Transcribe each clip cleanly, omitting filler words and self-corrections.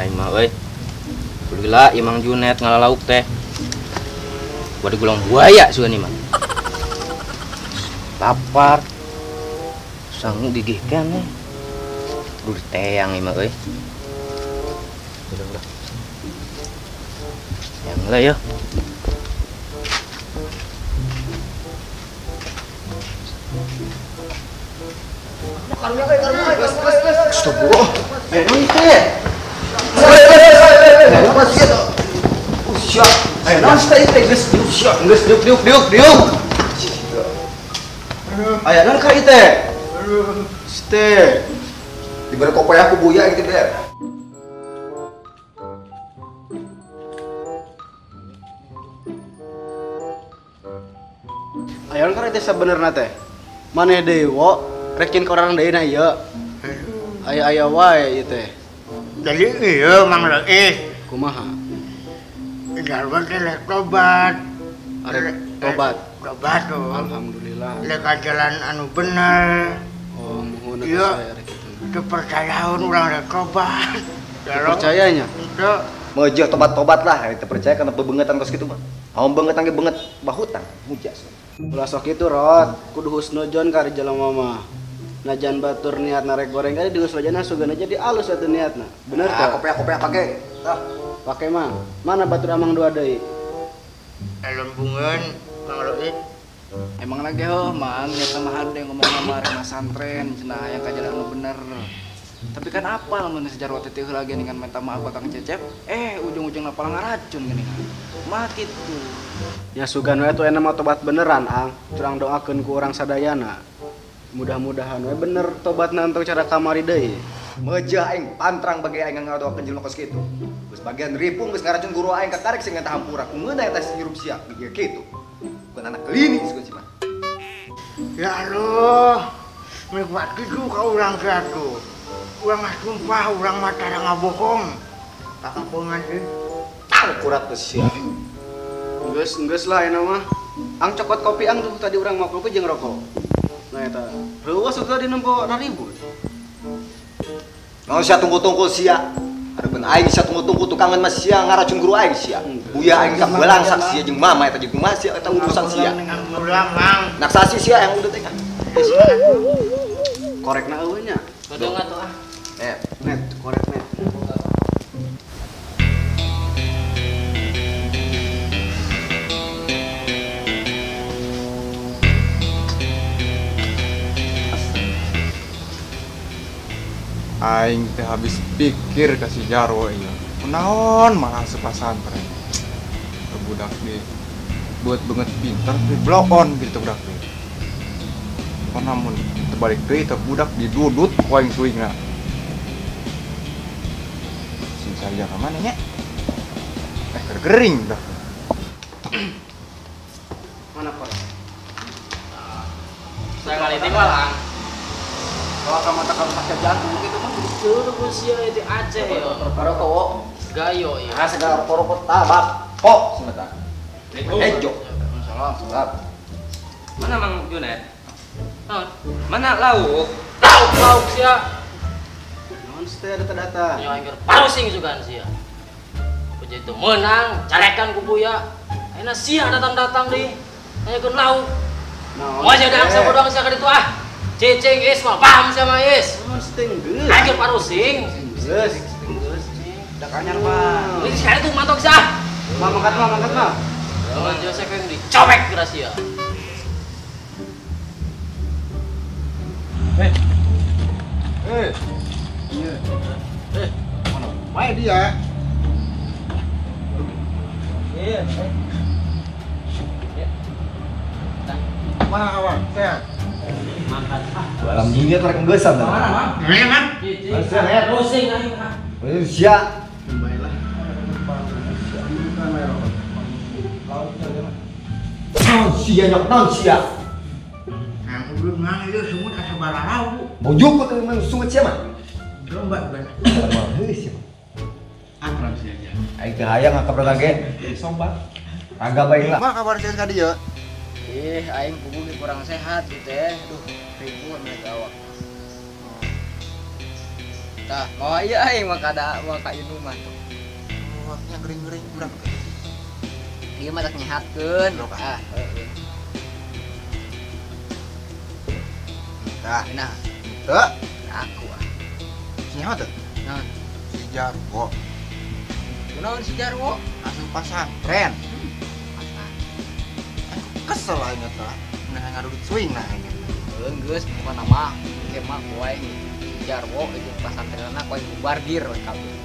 Aing mah euy. Gila Imang Junet ngalalauk teh. Bade gulang buaya sugan ieu mah. Lapar. Sangu gigih keneh. Duh teang ieu mah euy. Udah. Yang lah ya. Astagfirullah. Ayo teh. Ayo naon teh teh geus geus diuk diuk diuk. Aya naon ka ieu teh? Teh. Dibere kopoy aku buya gitu teh. Ayo kan teh sabenerna teh. Maneh deui wo rekin ka urang deui na ieu. Aya-aya wae ieu teh. Jadi ieu Mang Reis. Kumaha? Jarwo teh rek tobat. Arek tobat. Tobat tuh. Alhamdulillah. Rek jalan anu bener. Oh, muhun atuh saya rek kitu. Teu percayaeun urang rek tobat. Percayanya? Henteu. Meujeun tobat-tobat lah, teu percaya kana bebengetan kos kitu mah. Amun beungetan ge beunget bahutang, mujas. Ulah sok kitu Rot, kudu husnudzon ka jelema mah. Najan batur niatna rek goreng kali dihusnuzonna sugana jadi alus atuh niatna. Bener teh? Kopeah-kopeah pake. Tah. Pake mang. Mana batur amang dua deui? Lembungeun Mang Roid. Emang lagi heuh mang nyata mah hade ngomong sama rema santren cenah hayang ka jalan nu bener. Tapi kan apal mun si Jarwo teh heula ge dengan minta maaf ka Kang Cecep, ujung-ujungna palang ngaracun geuning. Mah kitu. Ya sugan we atuh enak mah tobat beneran, Ang. Curang doakeun ku urang sadayana. Mudah-mudahan we bener tobatna entong cara kamari deui. Mejah aing pantrang bagi aing ngadoakeun jelema kos kitu. Geus bagian ripung geus ngaracun guru aing kakarek sing ngenta hampura ku ngeunah eta ngirup sia ieu kitu. Bukan anak kelini sugan si mah. Ya Allah, menikmat kitu ka urang teh atuh. Urang mah sumpah urang mah tara ngabohong. Kakapongan euy. Tang kurat teh sia. Geus lah eta mah. Ang cokot kopi ang tuh tadi urang mau kopi jeung rokok. Nah eta. Reuwas tadi nempo 2000. Naon sia tunggu-tunggu sia. Areupun aing sia tunggu-tunggu tukangan mah sia ngaracun guru aing sia. Buya aing ka balangsak sia jeung mama eta jeung kumaha sia eta urusan sia. Ulah mang. Naksasi sia yang udah teh. Korekna eueuh nya. Kodong atuh ah. Net, net, korek net. Aing teh habis pikir ka si Jarwo ieu. Kunaon malah asup pasantren. Budak di buat banget pintar di blow on gitu budak teh. Namun terbalik deui teh budak didudut ku aing suingna. Sing saria ka mana nya? Kering dah. Mana korek? Saya ngalitik malah. Kalau kamu tak kamu pakai jantung gitu mah suruh sia di Aceh ya. Rokok. Gayo ya. Ah segala rokok tabak. Kok sebentar. Ejo. Salam. Mana Mang Junet? Mana lauk? Lauk sia. Naon teh data-data. Nyo aing parusing sugan sia. Puja itu menang, carekan ku buya. Ayeuna sia datang-datang deui. Nanyakeun lauk. Naon? Moal jadi angsa bodoh angsa ka ditu ah. Ceceng is mah paham sama is. Naon teh geus. Aing parusing. Geus. Geus. Da kanyar mah. Ini sekali tuh mantok sah. Mah mangkat mah mangkat mah. Oh, Joseph yang dicobek Gracia. Iya. Mana? Wae dia. Iya. Mana kawan? Sehat. Makan. Dalam dunia tuh rek ngeusan. Mana, Mang? Ini, Mang. Pusing aing ah. Sia. Baiklah. Naon sia nyok naon sia. Nah, udah mang ieu sungut asa bararau. Mau jukut emang sungut sia mah. Domba ban. Heuh sia. Akrab sia nya. Aing teu hayang akrab lagi. Sobat. Raga bae lah. Mah kabar sia ka dieu? Ih, aing kubu ge kurang sehat gitu teh. Duh, ribuan mereka awak. Tah, mawa ieu aing mah kada mah ka inuman. Waknya gering-gering urang teh. Ieu mah tak nyehatkeun. Ah, heeh. Tah, nah, teu. Aku ah. Nyaho teu? Naon? Si Jarwo. Kunaon si Jarwo? Asup pasantren. Kesel aing eta. Nah ngadudut swing nah aing. Geus bukan nama ke mah ku aing Jarwo jeung pasantrenna ku aing bombardir we kabeh.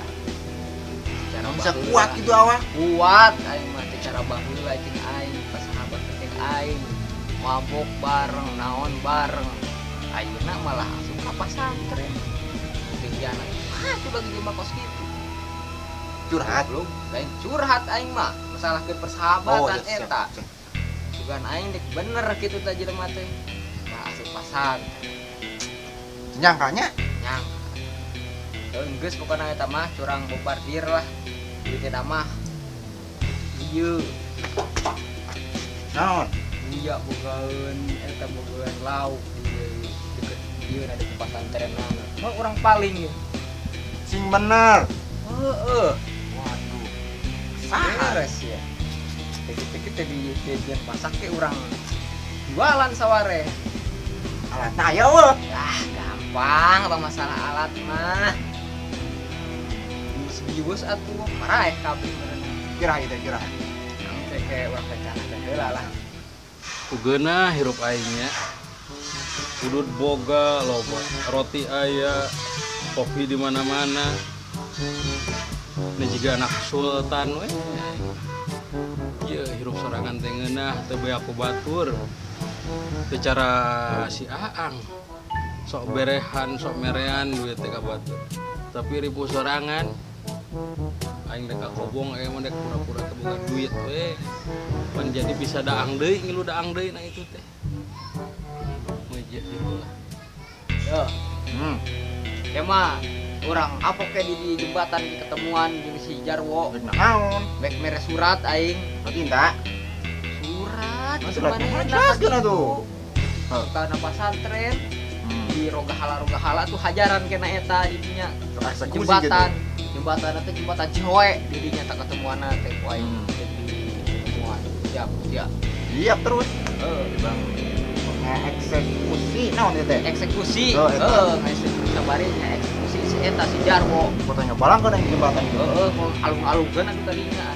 Secara bisa kuat gitu awal. Kuat aing mah teh cara baheula jeung aing sahabat jeung aing mabok bareng naon bareng. Ayeuna malah asup ka pasantren. Teu jana. Ah coba jelema kos kitu. Curhat belum? Lain curhat aing mah masalah ke persahabatan eta. Bukan aing dek bener kitu teh jelema teh. Mah asup pasantren. Nyangkanya? Nyangka. Geus pokona eta mah curang bombardir lah. Duit eta mah. Ieu. Naon? Iya bogaeun eta bogaeun lauk di deket ieu na di pasantren. Mah urang paling. Sing bener. Heeh. Waduh. Saha ya. Teki-teki teh di masak ke urang jualan saware. Alat aya eueuh. Ah, gampang apa masalah alat mah. Bius atuh maraeh kabeh meureun. Kira ieu teh kira. Engke ke urang rencana teh heula lah. Kugeunah hirup aing nya. Udud boga loba, roti aya, kopi di mana-mana. Ini juga anak sultan we. Ieu hirup sorangan teh ngeunah teu beak ku batur. Teu cara si Aang. Sok berehan, sok merean duit teh ka batur. Tapi ribu sorangan aing dek ka kobong aing mah dek pura-pura teu boga duit we. Pan jadi bisa daang deui ngilu daang deui na itu teh. Meujeuh kitu lah. Yo. Ya mah urang apok ke di jembatan di ketemuan jeung si Jarwo. Naon? Bek mere surat aing. Berarti enggak? Surat. Surat jelaskeun atuh. Kana pasantren di rogahala-rogahala tuh hajaran kena eta di dinya. Jembatan. Gitu. Jembatan teh jembatan Cihoe di dinya tak ketemuanna teh ku aing di ketemuan. Siap, siap. Siap terus. Heeh, Bang. Eksekusi naon ieu teh? Eksekusi. Heeh, eksekusi sabari nya eksekusi si eta si Jarwo. Fotonya balang kana di jembatan gitu. Heeh, alung-alungkeun atuh tadinya.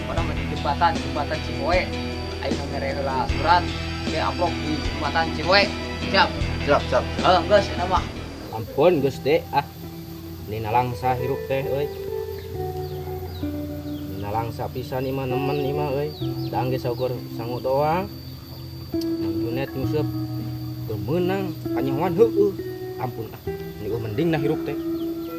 Padahal mah di jembatan, jembatan Cihoe. Aing mere heula surat, ge amplop di jembatan Cihoe. Siap. Siap, siap. Heeh, geus eta mah. Ampun geus deh ah. Ini nalangsa hirup teh euy. Nalangsa pisan ieu mah nemen ieu mah euy. Da geus saukur sangu doang. Nang Junet nyuseup teu meunang kanyahoan heueuh. Ampun ah. Ini mending nah hirup teh.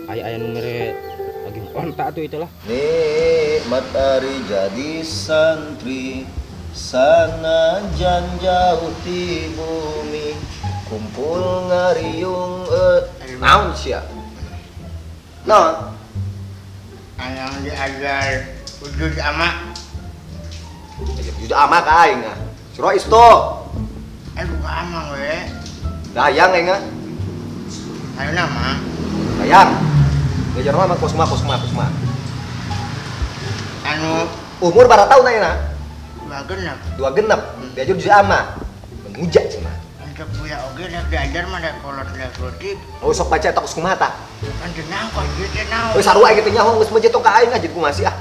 Aya-aya nu mere lagi onta atuh itulah. Nikmat ari jadi santri sanajan jauh ti bumi kumpul ngariung naon sia? Naon? Ayang diajar wujud ama. Wujud ama ka aing ah. Surah isto. Aduh ka ama we. Dayang aing ah. Ayo nama. Dayang. Diajar mah kosma kosma kosma. Anu umur berapa tahun ayeuna? 2 genep. 2 genep. Diajar juz amma. Menguja cenah. Untuk buya oge rek diajar mah rek kolot rek leutik. Oh sok baca eta kos kumaha tah? Kan teu nyaho kos kieu teh naon. Euy sarua aing teh nyaho geus meuje tong ka aing ah jadi kumaha sih ah.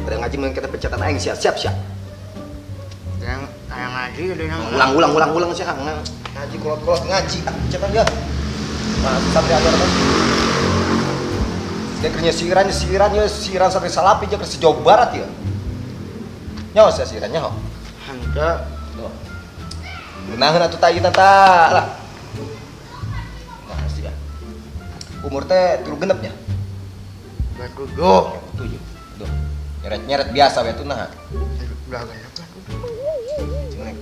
Pada ngaji mah kita pencetan aing siap siap siap. Yang aya ngaji deui ulang ulang ulang ulang sih ah ngaji kolot-kolot ngaji ah pencetan ya. Nah, santri ajar mah. Dia kerja siran, siran ya, siran sampai salapi aja kerja Jawa Barat ya. Nyawa sia siran nyawa. Henteu. Tuh. Genaheun atuh tah ieu tah lah. Nah, sia. Umur teh 3 genep nya. 27. 7. Duh. Nyeret-nyeret biasa we tuh nah. Udah genep.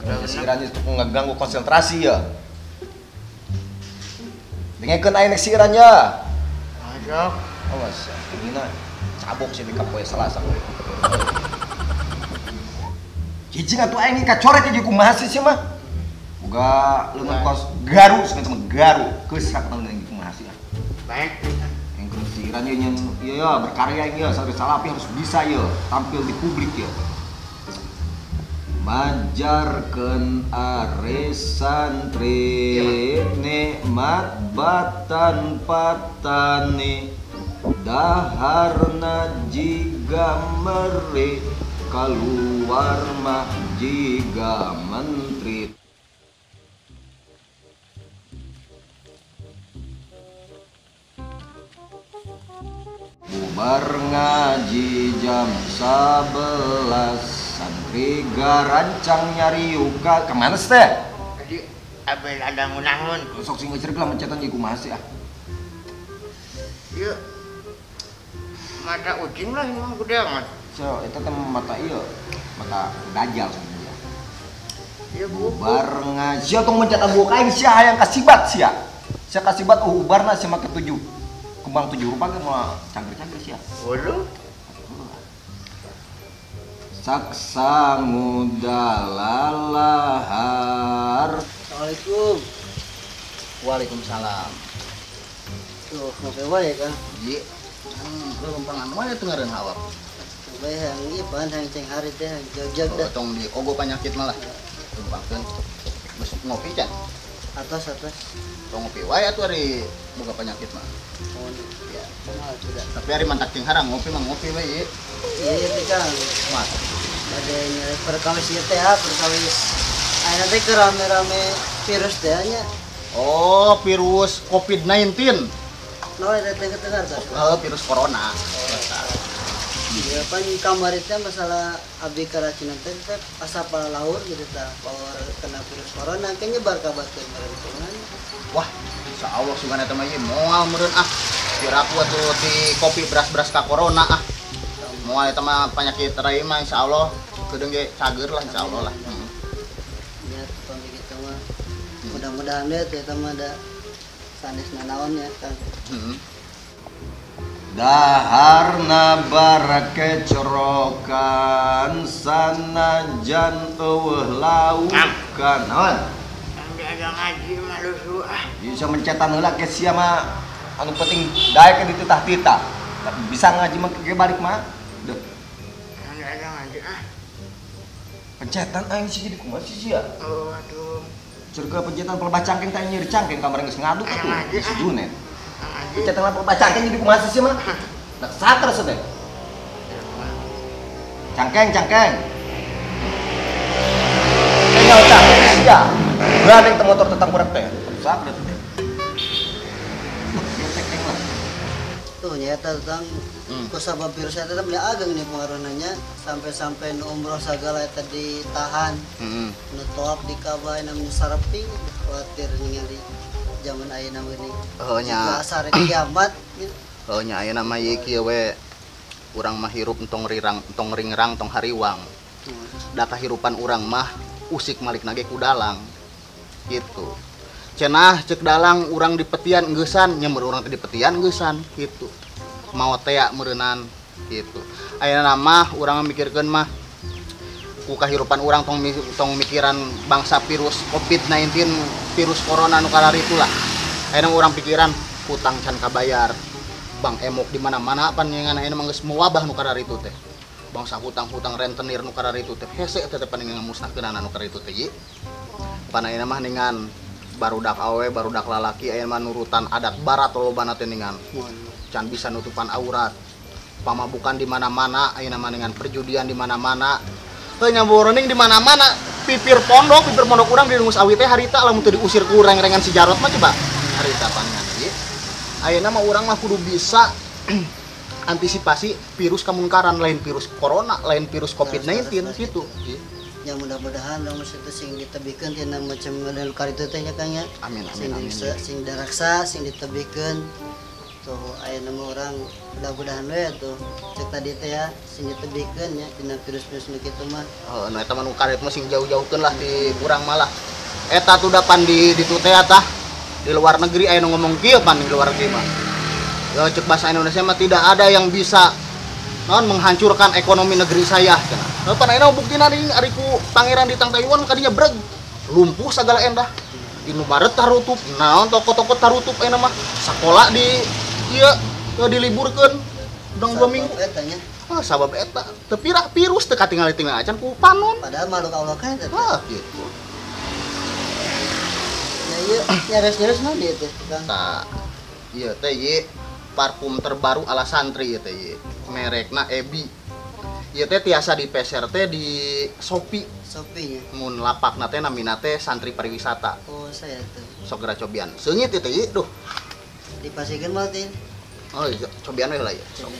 Kerja siran itu ngeganggu konsentrasi ya. Dengekeun aing nek siran ya. Masuk. Awas, ini cabok sih di kapoe Selasa. Cicing atuh aing kacoret ieu kumaha sih sia mah. Boga leungeun kos garu sama garu keusrak tong deui kumaha sih. Baik. Yang kusiran ieu nyen ieu ya berkarya ieu santri salafi harus bisa ieu tampil di publik ieu. Majarkeun are santri nikmat batan patani daharna jiga meri kaluar mah jiga menteri. Bubar ngaji jam 11 santri garancang nyari uka kemana sih teh? Tadi abel ada ngunahun. Sok sing ngecerik lah mencetan ieu kumaha sih ah. Ieu mata ucing lah ini mah gede amat. So, eta teh mata ieu, mata dajal sebenarnya. Ieu bubar ngaji tong mencetan buuk aing sia hayang kasibat sia. Sia kasibat ubarna sia make 7. Kembang 7 rupa ge moal cangger-cangger sia. Waduh. Saksa ngudalalahar. Assalamualaikum. Waalaikumsalam. Tuh, ngopi wae kan? Iya. Lu lempangan wae teu ngareun awak. Bae hayang ieu pan hayang ceng hari teh jag-jag dah. Tong di ogo panyakit malah. Lempangkeun. Geus ngopi can? Atas atas. Tong ngopi wae atuh ari boga penyakit mah. Oh, ya, kumaha tidak. Tapi ari mantak ceng harang ngopi mah ngopi we ieu. Iya teh Kang. Mas. Bade nyari perkawis ieu teh ah, perkawis. Ayeuna teh keur rame-rame virus teh nya. Oh, virus COVID-19. No, eta teh kedengar tah. Oh, virus corona. Iya, pan kamari teh masalah abdi keracunan teh teh asa palahur gitu tah, power kena virus corona ke nyebar ka batur meureun kumaha. Wah, insyaallah sugan eta mah ieu moal meureun ah. Piraku atuh di kopi beras-beras ka corona ah. Moal eta mah penyakit rai mah insyaallah kedeung ge cager lah insyaallah lah. Nya pami kitu mah. Mudah-mudahan we teh eta mah da sanes nanaon ya Kang. Daharna barakecrokan sanajan eueuh laukan. Naon? Ada ngaji mah lusu ah. Bisa mencetan heula ke sia mah anu penting daek ke dititah-titah. Bisa ngaji mah ke balik mah. Duh. Ada ngaji ah. Pencetan aing sih jadi kumaha sih sia? Oh aduh. Surga pencetan pelebah cangkeng teh nyeri cangkeng kamari geus ngaduk atuh. Si Junet. Pencetan pelebah cangkeng jadi kumaha sih mah? Nah, saker teh. Cangkeng, cangkeng. Tinggal cangkeng sia. Gandeng teh motor tetang kurang teh. Saker teh. Tuh nyata tentang kusabab virus eta teh ageng nih pengaruhna nya sampai-sampai nu umroh sagala eta ditahan. Nu tawaf di Ka'bah namanya saraping khawatir ningali zaman ayeuna mah geuning. Heuh nya. Asar kiamat gitu. Heuh nya ayeuna mah ieu kieu we. Urang mah hirup entong rirang, entong ringrang, tong hariwang. Da kahirupan urang mah usik malikna ge ku dalang. Gitu. Cenah cek dalang urang di petian engeusan, nya meur urang teh di petian engeusan gitu. Maot tea meureunnan gitu. Ayeuna mah urang mikirkeun mah ku kahirupan urang tong tong mikiran bangsa virus COVID-19, virus corona nu kararitu lah. Ayeuna urang pikiran hutang can kabayar. Bank emok di mana-mana pan ngan ayeuna mah geus mewabah nu kararitu teh. Bangsa hutang-hutang rentenir nu kararitu teh hese eta teh paningan musnahkeunana nu kararitu teh ye. Pan ayeuna mah ningan barudak awe, barudak lalaki aya mah nurutan adat barat lobana teh ningan. Can bisa nutupan aurat. Pamabukan di mana-mana ayeuna mah ningan perjudian di mana-mana. Heuh nya boroning di mana-mana, pipir pondok urang di Dungus Awi teh harita lamun teu diusir ku reng-rengan si Jarot mah coba. Harita paningan ieu. Ayeuna mah urang mah kudu bisa antisipasi virus kamungkaran lain virus corona, lain virus COVID-19 gitu. Ya mudah-mudahan dong itu sing ditebikeun tina macam model karitu teh nya Kang ya. Amin amin amin. Sing daraksa sing ditebikeun tuh ayeuna mah urang mudah-mudahan we tuh cek tadi teh ya sing ditebikeun nya tina virus-virus nu kitu mah. Heuh nu eta mah nu karit mah sing jauh-jauhkeun lah di urang malah. Eta tuh da pan di ditu teh tah di luar negeri aya nu ngomong kieu pan di luar negeri mah. Ya cek bahasa Indonesia mah tidak ada yang bisa naon menghancurkan ekonomi negeri saya cenah. Pan ayeuna buktina nih ari ku pangeran di Tang Taiwan kadinya breg. Lumpuh sagala endah. Indomaret tarutup, naon toko-toko tarutup ayeuna mah. Sakola di ieu diliburkeun dong 2 minggu. Eta nya. Ah, sabab eta teu pirah virus teu katingali-tingali acan ku panon. Padahal makhluk Allah kan eta. Ah, gitu. Ya ieu nyares-nyares naon ieu teh, Kang? Tah. Ieu teh ieu parfum terbaru ala santri ieu teh ieu. Merekna Ebi. Ieu teh tiasa dipeser teh di Shopee. Shopee nya. Mun lapakna teh namina teh Santri Pariwisata. Oh, saya teh. Sok geura cobian. Seungit ieu teh ieu, duh. Dipasikeun mah teh. Oh, cobian we lah ieu. Sok.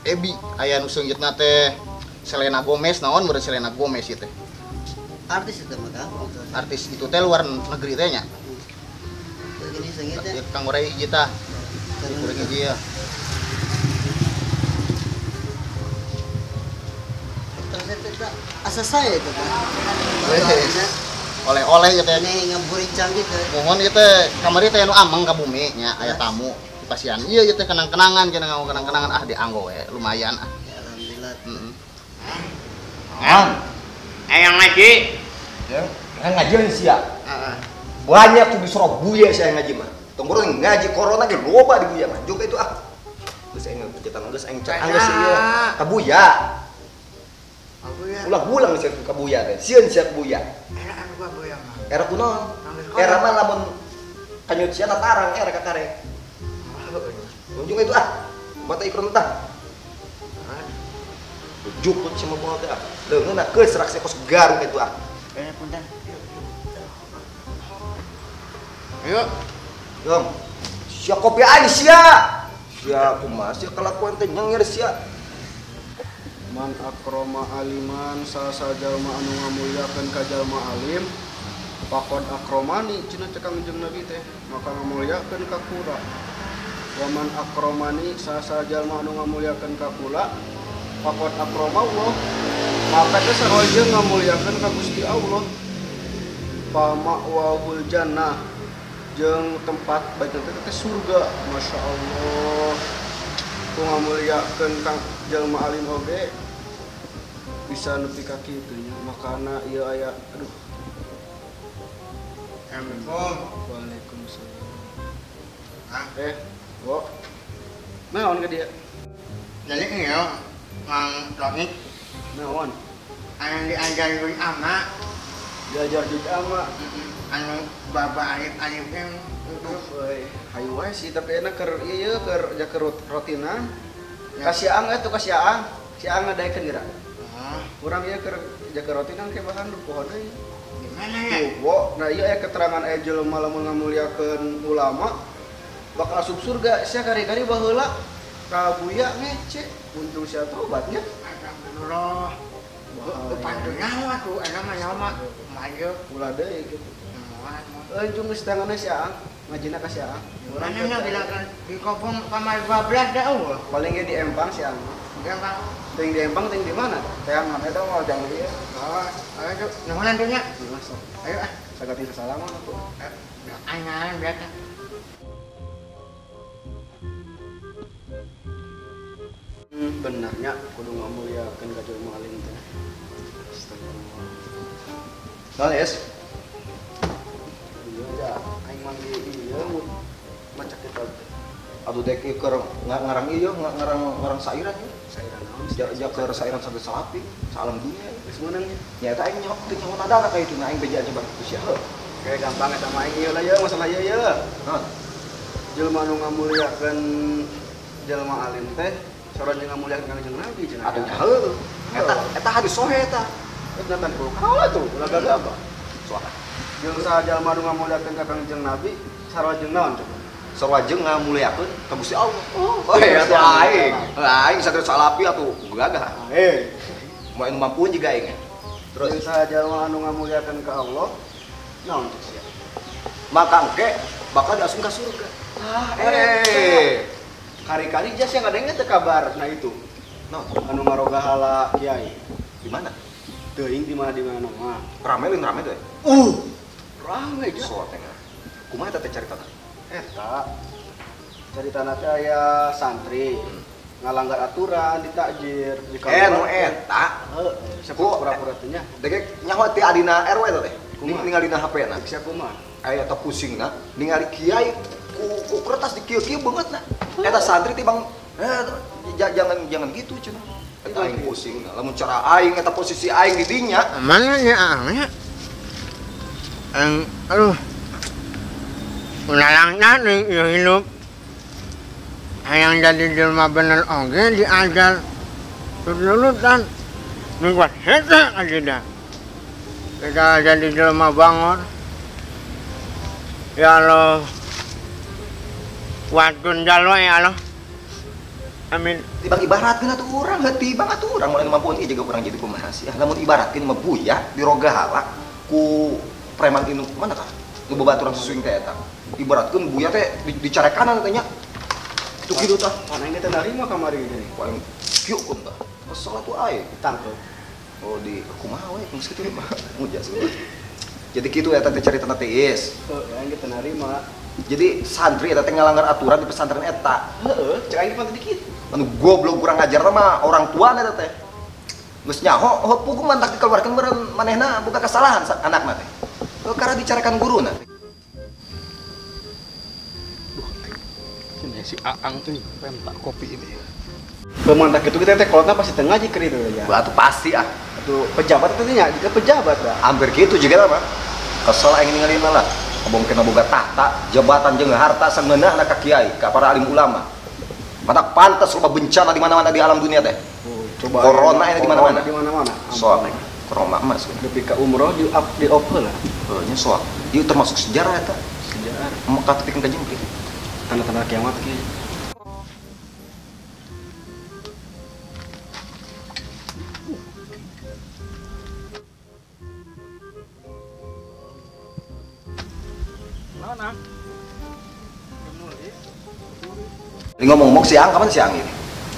Ebi aya nu seungitna teh Selena Gomez naon meureun Selena Gomez ieu teh. Artis itu mah Kang. Artis itu teh luar negeri teh nya. Gini seungit teh. Kang Gorey hiji tah. Goreng hiji ya. Terus eta asa saya itu kan. Oleh-oleh ieu teh. Ini ngeburincang gitu. Mohon ieu teh kamari teh anu ameng ka bumi nya aya tamu. Pasian ieu ieu teh kenang-kenangan cenah nganggo kenang-kenangan ah dianggo we lumayan ah. Ya, alhamdulillah. Heeh. Naon? Hayang ngaji. Ya, ngaji sia. Heeh. Banyak tuh disuruh buya saya ngaji mah. Tong ngaji corona ge loba di buya mah. Juga itu ah. Geus aing pencetan geus aing cek geus ieu ka buya. Ulah-ulang geus ka buya teh. Sieun sia ka buya. Era anu ka buya mah. Era kunaon? Era mah lamun kanyut sia tarang era ka karek. Unjung itu ah. Mata ikron tah. Jukut sama bawa teh ah. Leungeun keus rak kos garuk itu ah. Eh punten. Ayo. Dong. Sia kopi aing sia. Sia kumaha sia kelakuan teh nyengir sia. Man akroma aliman sasa jalma anu ngamulyakeun ka jalma alim pakon akromani cenah cek Kangjeng Nabi teh maka ngamulyakeun ka kula. Waman akromani sasa jalma anu ngamulyakeun ka kula pakon akroma Allah maka teh sarua jeung ngamulyakeun ka Gusti Allah. Pama'wahul jannah jeung tempat baca teh surga. Masya Allah ku ngamulyakeun ka jalma alim oge bisa nepi ka kitu nya makana ieu aya aduh. Assalamualaikum. Waalaikumsalam. Ah wo naon ka dia? Jadi ieu Mang Rohit naon? Anu diajar juz amma. Diajar juz amma. Anu baba alif-alif teh euy hayu wae sih tapi enak keur ieu keur ja keur rotina. Ka si Aang atuh ka si Aang. Si Aang ngadaekeun geura. Urang ieu keur jaga rotinan ke bahan poho deui. Gimana ya? Tuh, wo, nah ieu aya keterangan aya jelema lamun ngamulyakeun ulama bakal asup surga. Sia kari-kari baheula ka Buya ngece, untung sia tobatnya. Astagfirullah. Pantu nyawa tuh, eta mah nyawa mah maju ulah deui kitu. Untung geus tanganna si Aang, ngajina ka si Aang. Mana nya bilang di kopong kamar 12 dah eueuh. Paling ge di empang si Aang. Di empang. Ting di empang ting di mana? Teh ngame teh mau jang ieu. Oh, ayo tuh, nuhunan tuh nya. Masuk. Ayo ah, sagating sasalaman atuh. Angan biasa. Benarnya kudu ngamulyakeun ka jelema alim teh. Astagfirullah. Naon, Es? Iya aja, aing manggi ieu maca kitab teh. Atuh dek ieu keur ngarang ieu, ngarang sairan ieu. Sairan naon? Ja keur sairan sampai salapi, salam dunia. Geus meunang nya. Nya eta aing nyok teu nyaho nadana ka itu, aing bejaan coba kitu sia heuh. Kayak gampang eta mah aing ieu lah ieu masalah ieu ieu. Naon? Jelema anu ngamulyakeun jelema alim teh sarua jeung ngamulyakeun Kangjeng Nabi cenah. Atuh heuh. Eta eta hadis soheh eta. Eta tan kalah tuh, ulah gagah. Suara. Jeung saha jalma anu ngamulyakeun ka Kangjeng Nabi sarua jeung naon coba? Sarua jeung ngamulyakeun ka Gusti Allah. Oh, iya atuh aing. Aing satria salapi atuh gagah. Aing. Moal anu mampu juga aing. Terus jeung saha jalma anu ngamulyakeun ka Allah naon cek sia? Maka engke bakal diasung ka surga. Ah, Kari-kari jas yang ngadengnya teu kabar nah itu. Naon? Anu ngarogahala kiai. Di mana? Teuing di mana mah. Rame lain rame teh. Rame ja. So teh. Kumaha eta teh caritana? Eta caritana teh aya santri. Ngalanggar aturan di takjir di nu eta. Heeh, pura-pura teh nya. Dege nyaho teh adina RW teh. Ningali dina HP na. Sia kumaha? Aya eta pusingna ningali kiai ku kertas di kieu-kieu beungeutna. Eta santri teh bang jangan gitu cenah. Eta aing pusing nah. Lamun cara aing eta posisi aing di dinya. Mana nya aing? Aduh. Ulalangna deui ieu hidup. Hayang jadi jelma bener oge diajar tutulutan mingguan hese aja kita jadi jelma bangor ya Allah watun jalwa ya Allah amin. Tibang ibaratkeun atuh urang heuh tibang atuh urang mun mampuan ieu juga kurang jadi kumaha sih lamun ibaratkeun mah buya dirogahala ku preman inu mana kah nu babaturan susuing teh eta ibaratkeun buya teh dicarekanan teh nya kitu tah. Mana ini teh narima kamari gini. Paling kieu kun tah. Kesel atuh aing ditangkep. Oh di kumaha we geus kitu mah. Muja sih. Jadi kitu eta teh carita teh is. Heuh, aing teh narima. Jadi santri eta teh ngalanggar aturan di pesantren eta. Heeh, cek aing pan teh dikit. Anu goblok kurang ajar mah orang tua eta teh. Geus nyaho heuh puguh mantak dikeluarkeun meureun manehna boga kesalahan anakna teh. Heuh karena dicarikan guruna. Si Aang ini pentak kopi ini. Pemantak itu kita teh kolotna pasti tengah ngaji keur itu ya. Wah, tuh pasti ah. Tuh pejabat itu nya, jika pejabat dah. Hampir gitu juga mah. Kesel aing ningali malah. Abong kena boga tahta, jabatan jeung harta sangeunahna ka kiai, ka para alim ulama. Matak pantas loba bencana di mana-mana di alam dunia teh. Oh, coba corona ini di mana-mana. Di mana-mana. Soal corona emas. Lebih ke umroh di up di op lah. Heuh nya soal. Ieu termasuk sejarah eta. Sejarah. Mekah tepikeun ka jengkrik. Tanda-tanda kiamat kayaknya. Mana? Ini ngomong-ngomong siang, kapan siang ini?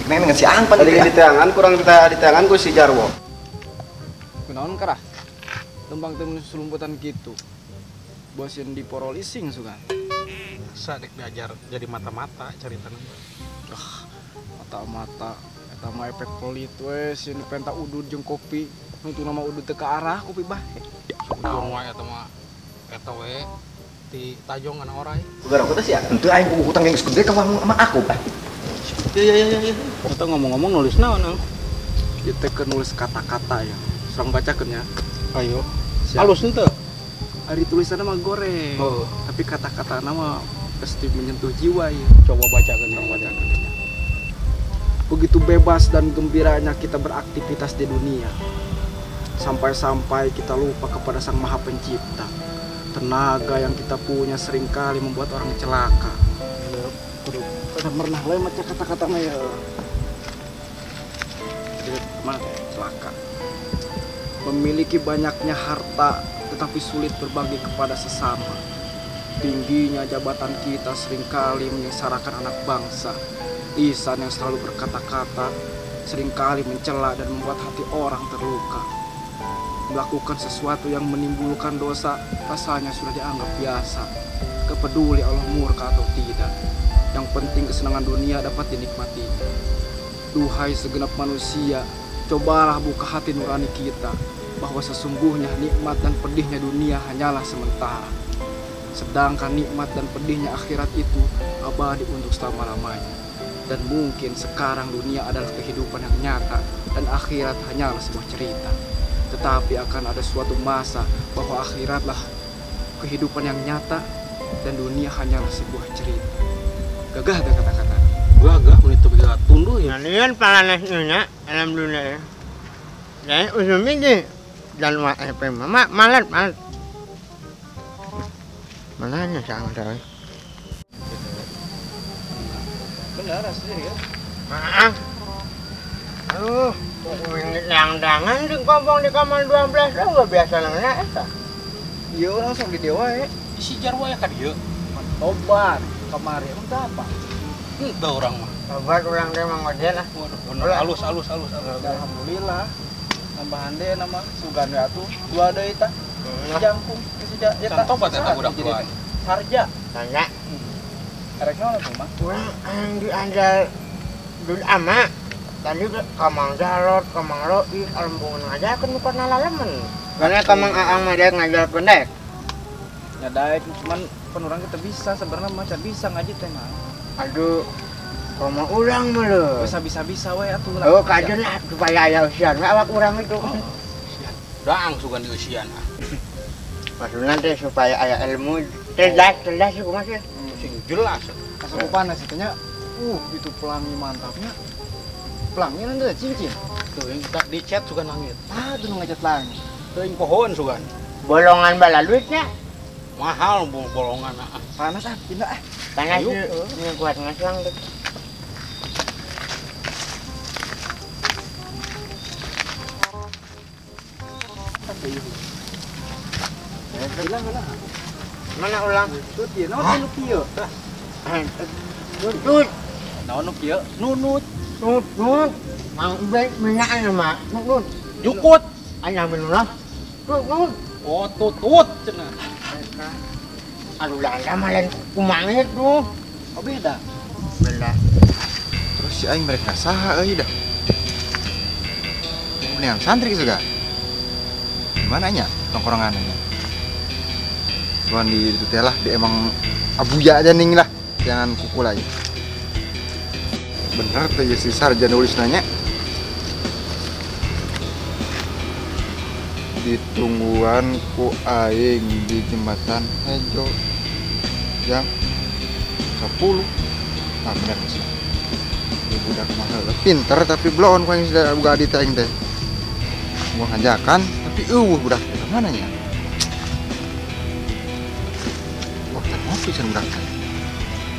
Ini dengan siang pan tadi di tangan kurang di tangan ku si Jarwo. Kunaon kerah? Lembang teh selumputan gitu. Bosin di porolising sugan. Masa dek diajar jadi mata-mata caritana. Ah, mata-mata eta mah efek pelit we sieun penta udud jeung kopi. Nu nama udud teu ka arah kopi bah. Ujung wae eta mah eta we ti tajong kana orai. Gara aku teh sia. Henteu aing kudu hutang geus gede ka sama aku bah. Ya. Eta ngomong-ngomong nulis naon, Ang? Ieu teh keur nulis kata-kata ya. Urang bacakeun ya. Ayo. Halus henteu? Ari tulisanna mah goreng. Oh. Tapi kata-katana mah pasti menyentuh jiwa ya. Coba bacakan, bacakan. Begitu bebas dan gembiranya kita beraktivitas di dunia. Sampai-sampai kita lupa kepada Sang Maha Pencipta. Tenaga yang kita punya seringkali membuat orang celaka. Pernah lain maca kata-kata mah ya. Mana celaka. Memiliki banyaknya harta tetapi sulit berbagi kepada sesama. Tingginya jabatan kita seringkali menyengsarakan anak bangsa. Lisan yang selalu berkata-kata seringkali mencela dan membuat hati orang terluka. Melakukan sesuatu yang menimbulkan dosa rasanya sudah dianggap biasa. Kepeduli Allah murka atau tidak. Yang penting kesenangan dunia dapat dinikmatinya. Duhai segenap manusia, cobalah buka hati nurani kita bahwa sesungguhnya nikmat dan pedihnya dunia hanyalah sementara. Sedangkan nikmat dan pedihnya akhirat itu abadi untuk selama-lamanya. Dan mungkin sekarang dunia adalah kehidupan yang nyata dan akhirat hanyalah sebuah cerita. Tetapi akan ada suatu masa bahwa akhiratlah kehidupan yang nyata dan dunia hanyalah sebuah cerita. Gagah ada kata-kata. Gagah menit tapi tunduh ya. Nalian palanesnya alhamdulillah ya. Jadi usum ini dan mama malat malat. Malahnya sama saya. Benar asli ya. Maaf. Aduh, yang-dangan di kompong di kamar 12 lah biasa nangnya eta. Iya langsung di dewa ya. Isi jarwa ya ka dieu. Tobat kamari emang teh apa? Henteu urang mah. Tobat urang teh mah ngode lah. Waduh, halus halus halus. Alhamdulillah. Nambahan deui nama sugan we atuh dua deui tah. Jangkung geus eta. Tobat eta budak dua. Sarja. Sarja. Erek naon atuh mah? Urang anu dianjal Dul ama tadi ka Mang Jarot, ka Mang Roi, alembungan ngajarkeun nu kana lalemen. Karena ka Mang Aang mah daek ngajarkeun daek. Ya daek, cuman pan urang kita bisa sebenarnya mah can bisa ngaji teh mah. Aduh, komo urang mah leuh. Bisa-bisa we atuh lah. Oh, kajeun lah supaya aya usian we awak urang itu. Daang sugan dieusian ah. Maksudna teh supaya aya ilmu cerdas, cerdas sih kumaha sih. Sing jelas. Asa panas itu nya. Itu pelangi mantapnya. Pelangi nanti ada cincin. Tuh yang kita dicat sugan langit. Ah, tuh ngecat langit. Teuing pohon sugan. Bolongan bala duitnya. Mahal bolongan ah. Panas ah, pindah ah. Panas ini kuat ngaslang tuh. Hilang mana? Mana ulang? Tut ieu, naon nu kieu? Nunut. Naon nu kieu? Nunut. Nunut. Mang baik minyak mah nunut. Jukut. Aya minum. Nunut. Oh, tutut cenah. Aduh, lah mah lain kumaha tuh. Oh, beda. Beda. Terus si aing mereka saha euy dah. Ini yang santri juga. Gimana nya tongkrongannya? Cuman di itu teh lah, di emang abuya aja ning lah, jangan kukul aja. Bener tuh ya si sarjana nulis nanya. Ditungguan ku aing di jembatan Hejo jam 10. Ah bener sih. Ini budak mah pinter tapi bloon ku aing sudah buka adit aing teh. Mau ngajakan tapi eueuh budak teh mana nya? Wah, tak ngopi can budak teh.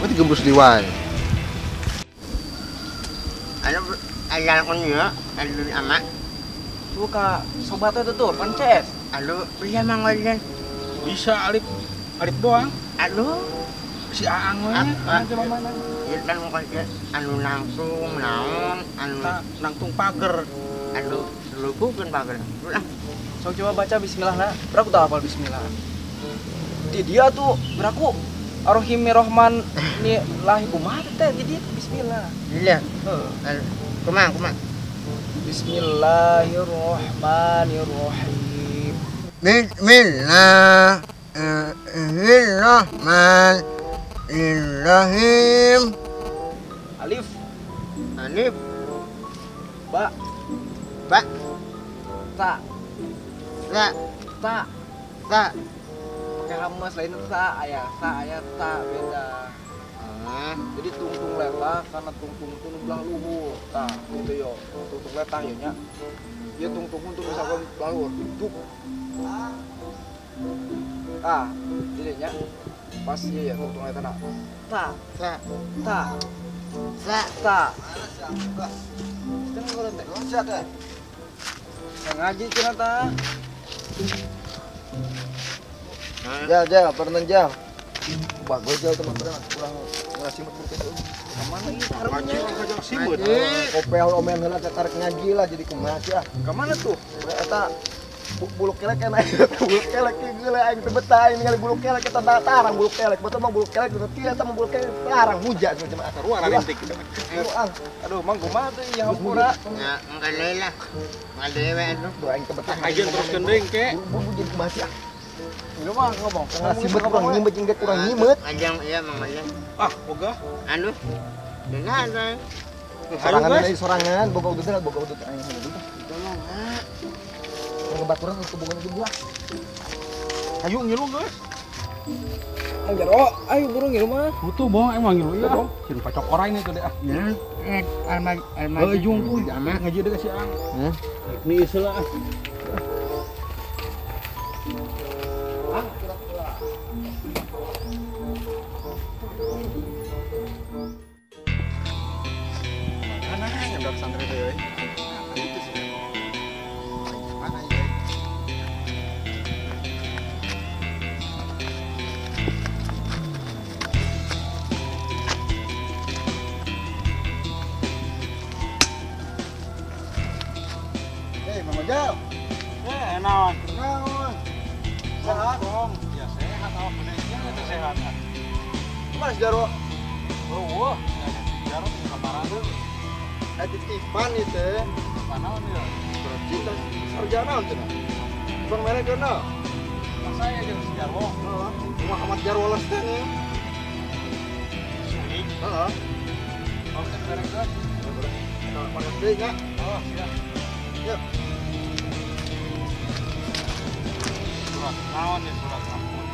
Berarti gembrus di wae. Anu aya kun ieu, anu ama. Tuh ka sobat itu tuh, pan CS. Aduh, bisa Mang Ojen. Bisa Alif, Alif doang. Aduh, si Aang we. Coba mana? Ieu kan anu nangtung naon, anu nangtung pager. Aduh, lupukeun pager. Ulah. Sok coba baca bismillah lah. Beraku tak hafal bismillah. Di dia tuh beraku Ar-Rahim Rahman ni lahi kumaha teh di dia bismillah. Iya. Heeh. Kumaha kumaha? Bismillahirrahmanirrahim. Bismillahirrahmanirrahim. Alif. Alif. Ba. Ba. Ta. Ta. Ta. Ta. Pakai hamas lain ta aya, ta aya ta beda. Jadi tungtung letah karena tungtung itu nu belah luhur. Tah, gitu yo. Tungtung letah yo nya. Ieu tungtung untuk misalkan belah luhur. Tuk. Tah, jadi nya pas ieu ya tungtung letah na. Ta, ta, ta. Ta, ta. Cenah teh. Ngaji cenah tah. Jal, jal, pernah jal. Bagus jal teman-teman, kurang ngasih mut itu. Kemana ieu karepnya? Simut. Kopel omen heula teh tarik ngaji lah jadi kumaha sih ah. Kemana tuh? Eta bulu kelek enak bulu kelek geuleuh aing teu betah aing ningali bulu kelek eta tarang bulu kelek. Betul mah bulu kelek teu kieu eta mah bulu kelek tarang muja cenah atuh. Ruang rintik. Aduh, mang kumaha teh ieu hampura. Ya, engke lah. Ngade we atuh. Duh aing teu betah. Ajeun terus gendeng ke. Bulu jadi kumaha sih ah. Lu mah ngomong, simet kurang nyimet jeung kurang nyimet. Ajang iya Mang Ojen. Ah, boga. Anu. Dengar kan. Sorangan deui sorangan, boga udut boga udut aing heula. Tolong ah. Ngebaturan ke boga udut gua. Hayu ngilu geus. Mang Jaro, ayo buru ngilu mah. Butuh bohong emang ngilu ieu. Cin pacok orang itu deh ah. Alma alma. Heuh jung tuh ngaji deui ka si Ang. Heh. Ni ieu lah. Mana yang budak santri teh euy? Itu sih. Mana ieu? Hei, Mang Ojal. Naon? Naon? Sehat? Ya sehat, awak bener teh sehat. Kumaha si Jarwo? Oh, wah, Jarwo teh kabaran. Titipan itu. Naon ya? Surat cinta sarjana cenah. Bang mere kenal. Saya jeung si Jarwo. Heeh. Muhammad Jarwo Lestari. Suling. Heeh. Oh, teh berekeun. Nah, pakai deui nya. Oh, siap. Yuk. Surat naon ya surat ampun.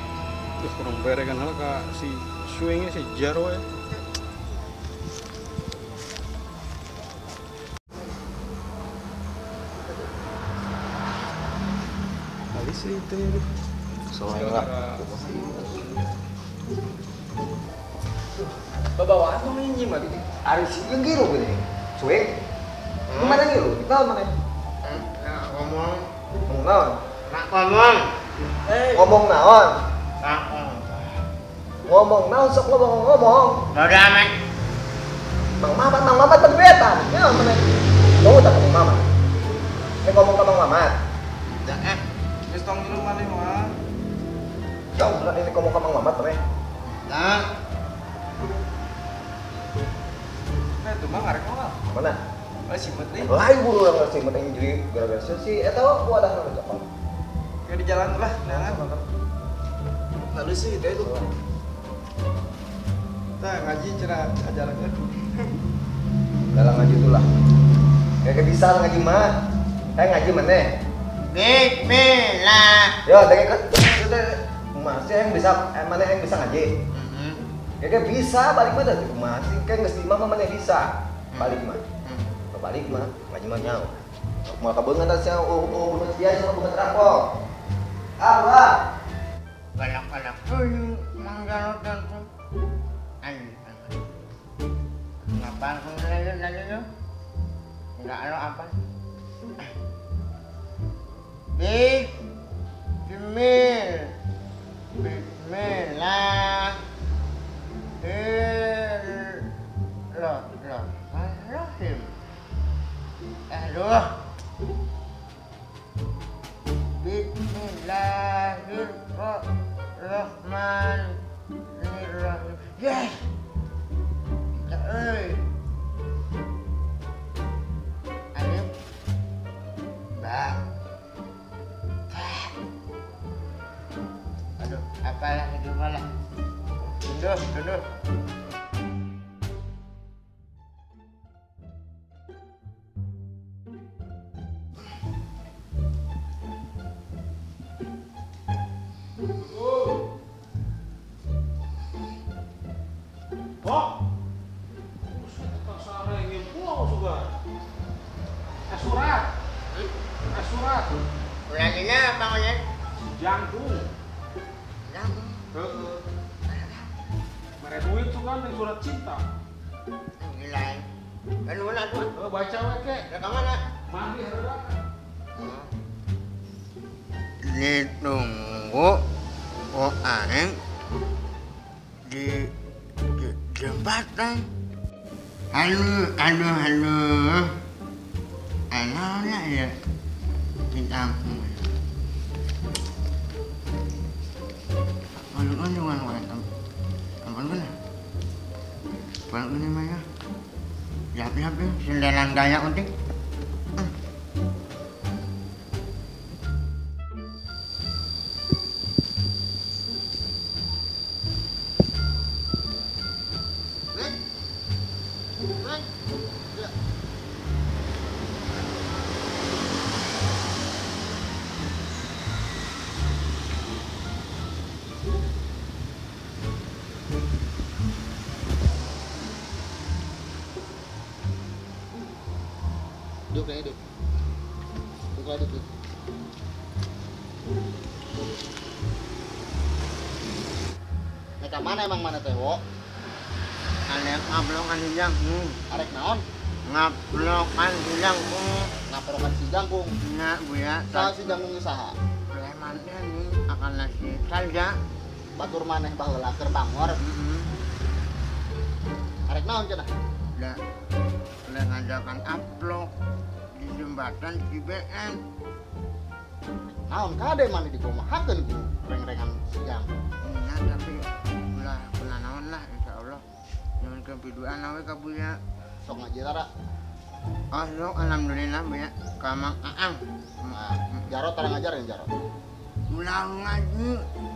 Terus kurang berekan hal ka si Suingnya si Jarwo ya. Kali sih itu ya. Soalnya lah. Babawaan tuh minjem lagi. Ari si yang giru gini. Suing. Kemana giru? Naon mana? Ngomong. Ngomong naon? Ngomong. Ngomong naon? Ngomong naon sok ngomong. Udah amat. Mang Mamat tadi beta. Ya mana? Tahu tak Mang Mamat? Ini ngomong ke Mang Mamat. Ya Geus tong minum maneh mah. Jauh lah ini ngomong ke Mang Mamat teh. Nah. Nah, tuh mah ngarek moal. Mana? Oh, simut deui. Lain buru urang simut yang jadi gara-gara si eta wadah nu cokot. Kayak di jalan lah, nah. Lalu sih itu itu. Tah ngaji cenah ajarannya. Dalam ngaji itulah. Kayak bisa ngaji mah. Kayak ngaji maneh. Bismillah. Yo, denge masih yang bisa mana yang bisa ngaji. Kayak bisa balik mah teh masih kayak geus lima mah mana bisa balik mah. Balik mah ngaji mah nyaho. Moal kabeungan teh sia oh dia sama bukan rampok. Ah, wah. Balak-balak dulu Mang Jarot dan ngapain kamu lagi lu? Enggak ada apa. Bismillah. Bismillahirrahmanirrahim. Aduh. Bismillahirrahmanirrahim. Yes. Alif. Ba. Ta. Aduh, apalah itu malah. Tunduh, tunduh. Ditunggu aing di jembatan. Halo, halo, halo. Anaknya ya di kampung. Kalau kan cuma ampun benar. Kalau ini mah ya, siap-siap ya, sendelan gaya penting. Hidup ya, hidup. Buka hidup. Mereka mana emang mana teh, wo? Arek ngablokan si jangkung. Arek naon? Ngablokan si jangkung. Ngablokan si jangkung. Nya, Buya. Saha si jangkung saha? Preman teh nih akan nasi salja. Batur maneh baheula keur bangor. Arek naon cenah? Da. Ngajakan aplok di jembatan CBN. Naon kade maneh dikumahakeun ku reng-rengan si jangkung. Nya tapi ulah kunanaon lah insyaallah. Nyuhunkeun piduan we ka Buya. Sok ngaji tara. Oh, alhamdulillah banyak ka Mang Aang. Nah, Jarot tara ngajar ya Jarot. Ulah ngaji.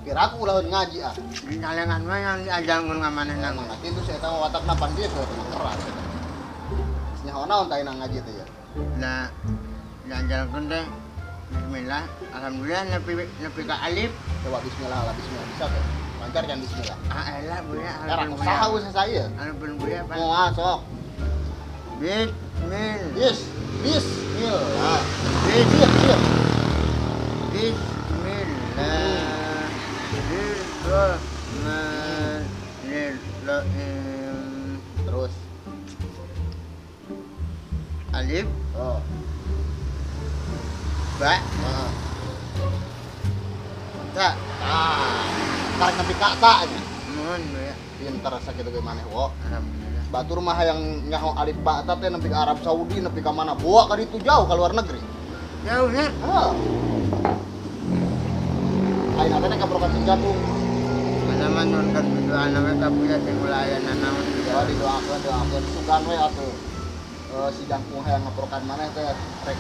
Kira aku ulah ngaji ah. Di talengan mah yang diajarkeun ka manehna. Emang kitu saya tahu watakna pan kitu eta keras eta. Geus nyaho naon tah ngaji teh ya. Nah, diajarkeun teh bismillah, alhamdulillah nepi ka alif. Coba bismillah lah, bismillah bisa teh. Lancar kan bismillah. Ah elah buya. Era saha usaha saya. Alhamdulillah buya. Moal sok. Bismillah. Bismillah. Bismillahirrahmanirrahim. Terus. Alif. Oh. Ba. Ta. Tarik nepi ka ta nya. Mun ya. Pinter sakitu ge maneh wo. Alhamdulillah. Batur mah hayang nyaho alif ba ta teh nepi ka Arab Saudi, nepi ka mana boa ka ditu jauh ka luar negeri. Jauh nya. Heeh. Ayeuna teh kaprokan Cijagung. Mana mah nonton doana we ka buya sing ulah aya nanaon. Ya didoakeun doakeun sugan we atuh. Si jangkung hayang ngaprokan maneh teh rek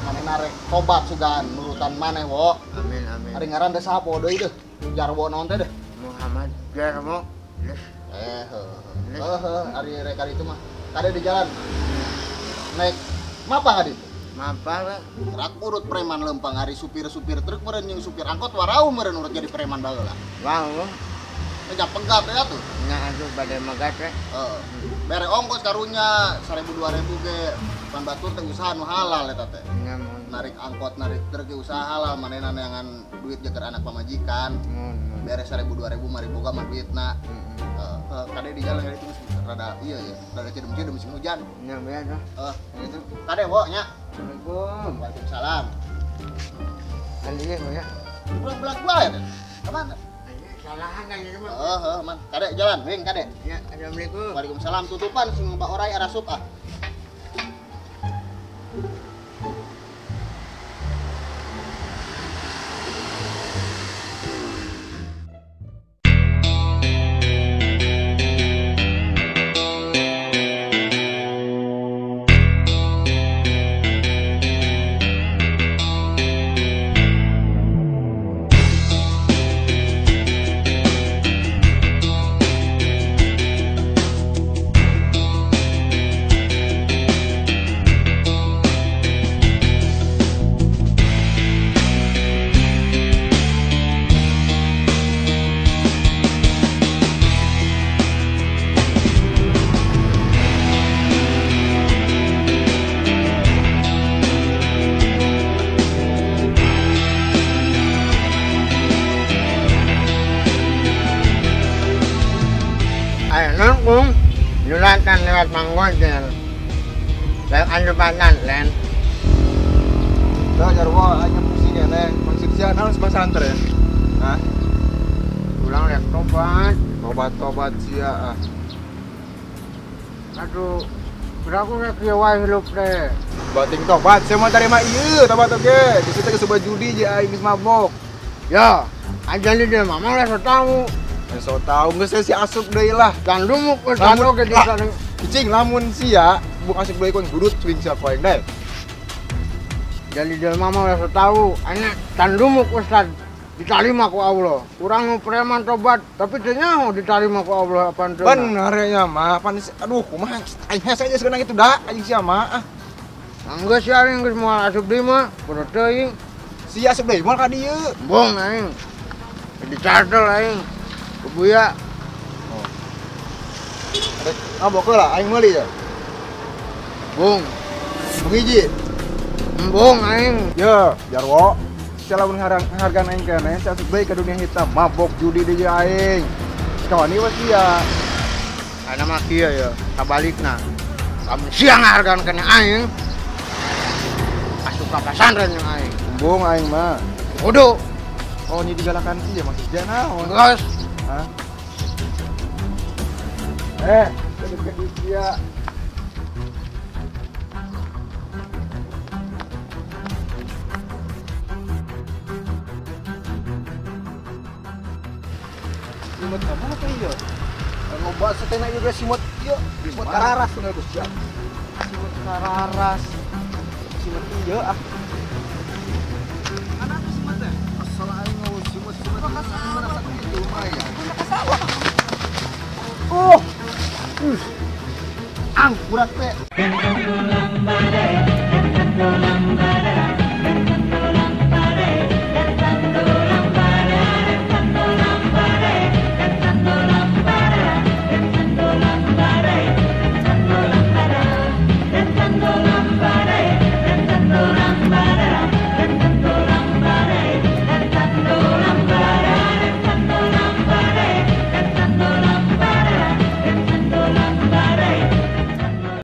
manehna rek tobat sugan nurutan maneh wo. Amin amin. Ari ngaran teh saha poho deui deuh? Jarwo naon teh deuh? Muhammad Jarwo. Eh heuh. Ari rek ka ditu mah. Kade di jalan. Naik mapa ka ditu? Mapa we. Rak urut preman lempang ari supir-supir truk meureun jeung supir angkot warau meureun urut jadi preman baheula. Wah. Nya pegat ya tuh. Nya atuh bade megat we. Heeh. Bere ongkos karunya 1000 2000 ge pan batur teh usaha nu halal eta teh. Nya mun narik angkot narik truk ge usaha halal manehna neangan duit jeung anak pamajikan. Bere 1000 2000 mari boga mah duitna. Heeh, kade di jalan itu rada iya ya, rada cidem-cidem musim hujan. Nya bae atuh. Heeh, gitu. Kade wo nya. Assalamualaikum. Waalaikumsalam. Andi ge ya. Belag-belag wae teh. Ka mana? Salahan kan ieu mah. Heeh, man. Kade jalan, wing kade. Ya, assalamualaikum. Waalaikumsalam. Tutupan sing mbak orai arasup ah. Nyulatan lewat Manggojer. Lewat Anjubatan, Len. Dah Jarwo hanya pusing ya, Neng. Maksud sia naon pesantren? Hah? Ulang rek tobat. Tobat-tobat sia ah. Aduh, berapa rek ieu wae hirup teh. Bating tobat, saya mau terima ieu tobat oge. Di situ geus judi je aing geus mabok. Ya, aja di dia mama lah so tahu. So tahu geus si asup deui lah. Dan lumuk geus oge di sana. Cicing lamun sia buk asup deui kon gurut swing sia poeng deh. Jadi dia mama udah tahu, anak tandumuk Ustad diterima ku Allah. Urang nu preman tobat, tapi teu nyaho diterima ku Allah apaan teu. Bener ya mah, pan aduh kumaha aing hese geus geuna kitu da, aing sia mah ah. Geus sia aing geus moal asup deui mah, bodoh teuing. Sia asup deui moal ka dieu. Embung aing. Dicartel aing. Ku Buya. Oh. Rek mabok heula aing meuli ya. Bung. Bung hiji. Embung aing. Yo, Jarwo. Sia lamun hargaan aing keneh, sia asup deui ka dunia hitam, mabok judi deui aing. Kawan ieu sia. Ana mah kieu ya, sabalikna. Lamun sia ngahargaan keneh aing, asup ka pasantren jeung aing. Embung aing mah. Kudu. Oh, ini digalakan sih ya maksudnya naon? Geus. Hah? Deket sia. Simut apa apa iya? Loba setena juga simut ieu, simut kararas cenah geus siap. Simut Sararas. Simet ieu ah. Mana tuh simet teh? Asal aing ngeueus simet-simet merasa kitu lumayan. Oh. Angkurat teh.